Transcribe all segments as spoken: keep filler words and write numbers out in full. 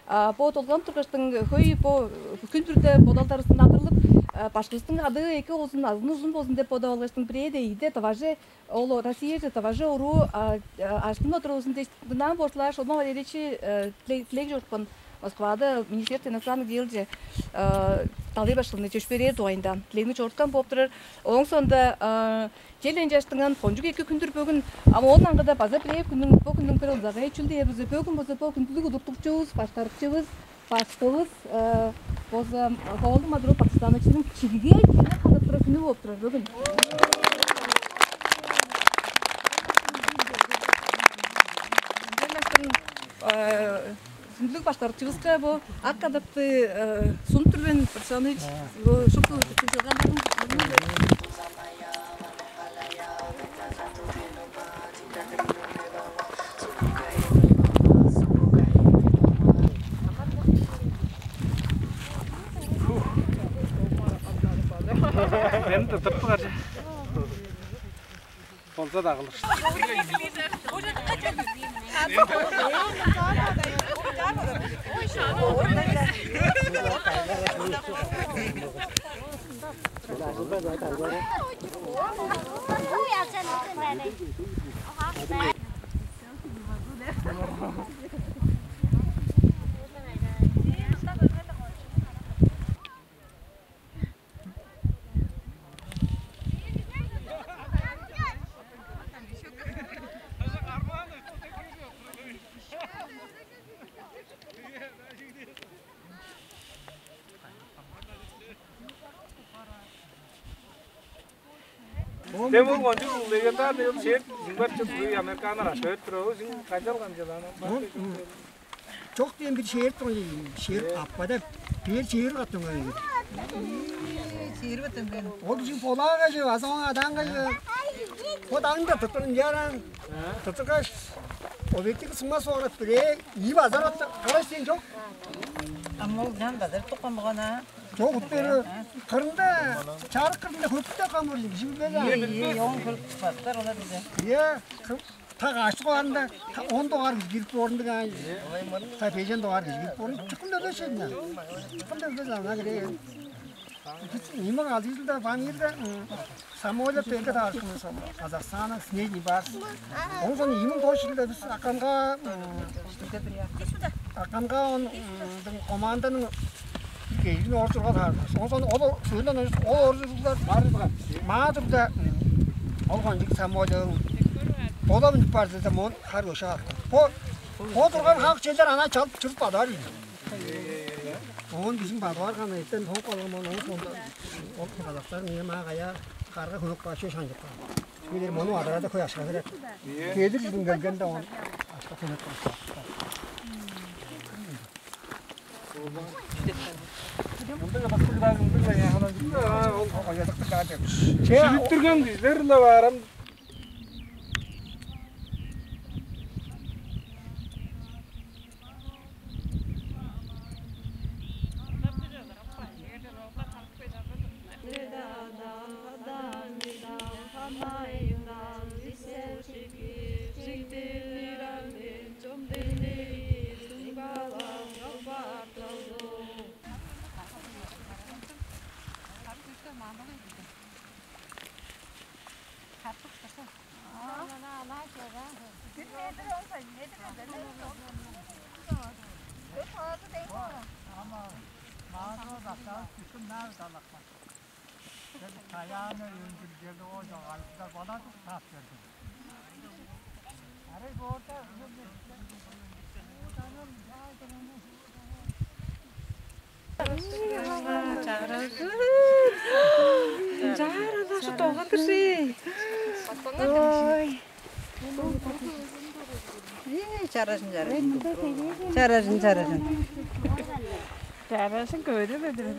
А, бо долгап тургаштың хөй бо хүн бүрүде бодалдарывыстан адырлып, а, башкывыстың кадыы эки болзун, азын узун болзун деп бодап алгаштың, бирээде ийде таваже, ол Россияже таваже оруу, а, а, ажыттынып олурувузун дээш дыңнаан болзуңар, Шолбан Валерьевич, э, тилег, тилег чорупкан Москвада Министерство иностранных делже, э, далай башкыларны чөпшээрээр дугайында тилегни чоруткан болуп турар. Ооң соонда, э, чел ынчаштыңан кончуг эки хүндүр бөгүн, ам оон аңгыда база бирээ күннүң, бо хүннүң бир ылзагай чүл дээр болза, бөгүн болза бо хүндүлүг удуртукчувус, башкарыкчывыс, башкывыс, э, болза Ховалдыг Мадыр-оол Бактысановичиниң чидигээр чедип кадып турар хүнү болуп турар бөгүн. Ынчангаш, э, хүндүлүг башкарыкчывыска бо ак кадакты, э, сунуп тур мен, Бактысанович, бо шупту чылганнарын. Мени тыртып каар че. Болза-даа кылыр. Дем ол кончуг легендарный ол шер, Зингбар чыл, Американнар ашап тур, ол сиң канчалган чылаан. Чок дээн бир шээр турган, шээр аппа деп, бээр шээр каттынган. Шээр каттынган. Ол кижи болаага же, азаң адаанга же. Бо даңда тыттырын яраан. Тыттыргаш, объектиги сыңма соорап бирээ, ийи базар атты, кара сен чок. Ам ол жан базар туккан болган а. Чок, уттары кырында чарык кырында хөпүттө кам болду, кижи билбейн. Ие, ие, оң көрүп бактар олар бизе. Ие, кыр- Та каш дугаарында, та он дугаар кижи кирип боорун дег аай. Та бежен дугаар кижи кирип боорун. Чыккын дөмей шедине. Чыккын дөмей ана киреген. Бис иймак алды жылда Ванирда Самойлов берге таарышкын Казахстана снежный барс. Онсон иймак тош жылда бис аканга аканга он команданың кежин оржурга таарышкын. Онсон ол сөнден ол оржурлар барырга маадырда ол кончук Самойлов Бола билип бар дезем, оон хар көше каапкан. Бо, бо турган хак черлер ана чалып чырып бадаар ийин. Оон кижиң бадып арган эттен топ калган болуп, оон сонда ол казактар мээ маа кая карга хөөк баш шанчып каан. Билер мону адырада хөй ашка берет. Келир жылын келгенде оон ашка төлеп каан. Мындыг басты кыдаагы мындыг-ла яханан ол оязыктыг каа деп. Шүлүттүрген кижилер-ла баарам. Ама маңаа дактаап, күшүм наар далакпас. Каяаны өндүргели ол чогаалда баладык таап бердим. Арай боорда. Чагырыгы. Чагырыгы шу долгандыр ши. Ой. Ээ, чаражын, чаражын. Чаражын, чаражын. Чаражын көөрү бедирер.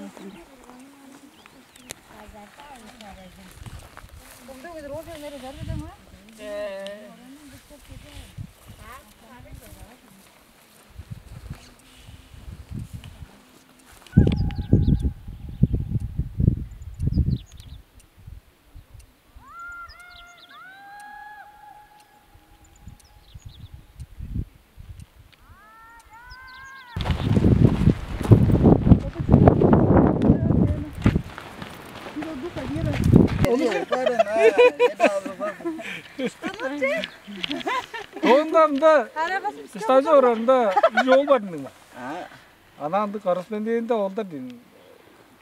Оон мында кыстажы орарында үш оол бар ындыг. Ана ындыг корреспондент оолдар дейн.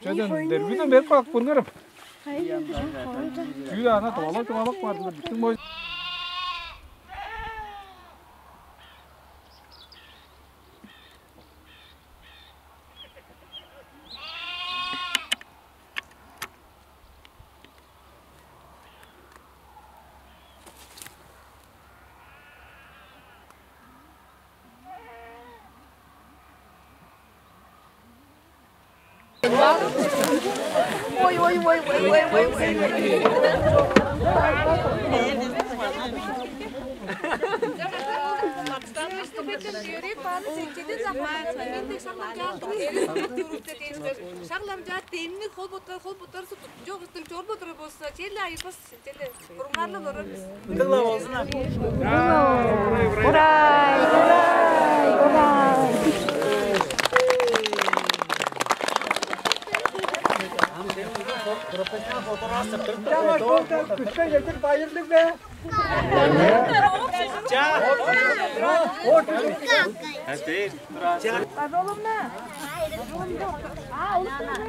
Чөден дербиден берип каап көрүңерем. Чүү ана тывалап чугаалап бардылар. Биттиң бой. Ой, ой, ой, ой, ой, ой, ой. Шаглам жаа демни хол боттар, хол боттар сутуп, жок, үстүн чор боттар болса, черле айырбас. Ындыгла болзун. Урай, урай, урай. Профессионал фотограф сыптырып. Күшке жетир байырлыг бе? Ча. Эстейн. Пожалуйста. А, улуттар.